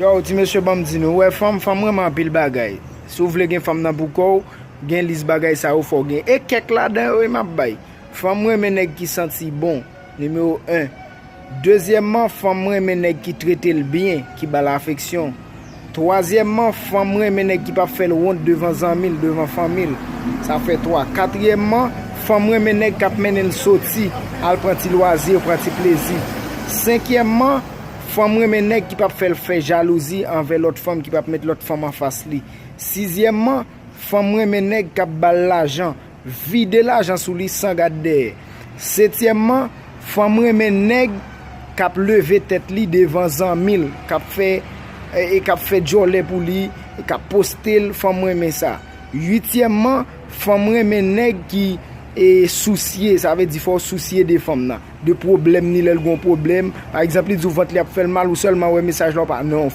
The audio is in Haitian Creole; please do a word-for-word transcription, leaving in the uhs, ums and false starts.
Yo, ti mesye, ban m di nou, ou wè fanm, fanm renmen anpil bagay. Si w vle gen fanm nan pou kò w, gen lis bagay sa yo fò w gen. E kèk ladan yo, e m ap bay. Fanm renmen nèg ki santi bon, nimewo en. Dezyèmman, fanm renmen nèg ki trete l byen, ki ba l afeksyon. Twazyèmman, fanm renmen nèg ki p ap fè l wont devan zanmi l, devan fanmi l. Sa fè twa. Katriyèmman, fanm renmen nèg k ap mennen l soti, al pran ti lwazi, pran ti plezi. Senkyèmman, fanm renmen nèg ki p ap fè l fè jalouzi anvè lòt fanm, ki p ap met lòt fanm anfas li. Sizyèmman, fanm renmen nèg k ap ba l lajan, vide lajan sou li san gad dèyè. Setyèmman, fanm renmen nèg k ap leve tèt li devan zanmi l, k ap fè, e, e k ap fè djòlè pou li, e k ap poste l, fanm renmen sa. Uityèmman, fanm renmen nèg ki, e, sousye, sa vle di fò w sousye de fanm nan, de pwoblèm ni lè l gon pwoblèm. Pa egzanp, li di w vant li ap fè l mal, ou sèlman wè mesaj la, ou pa, non,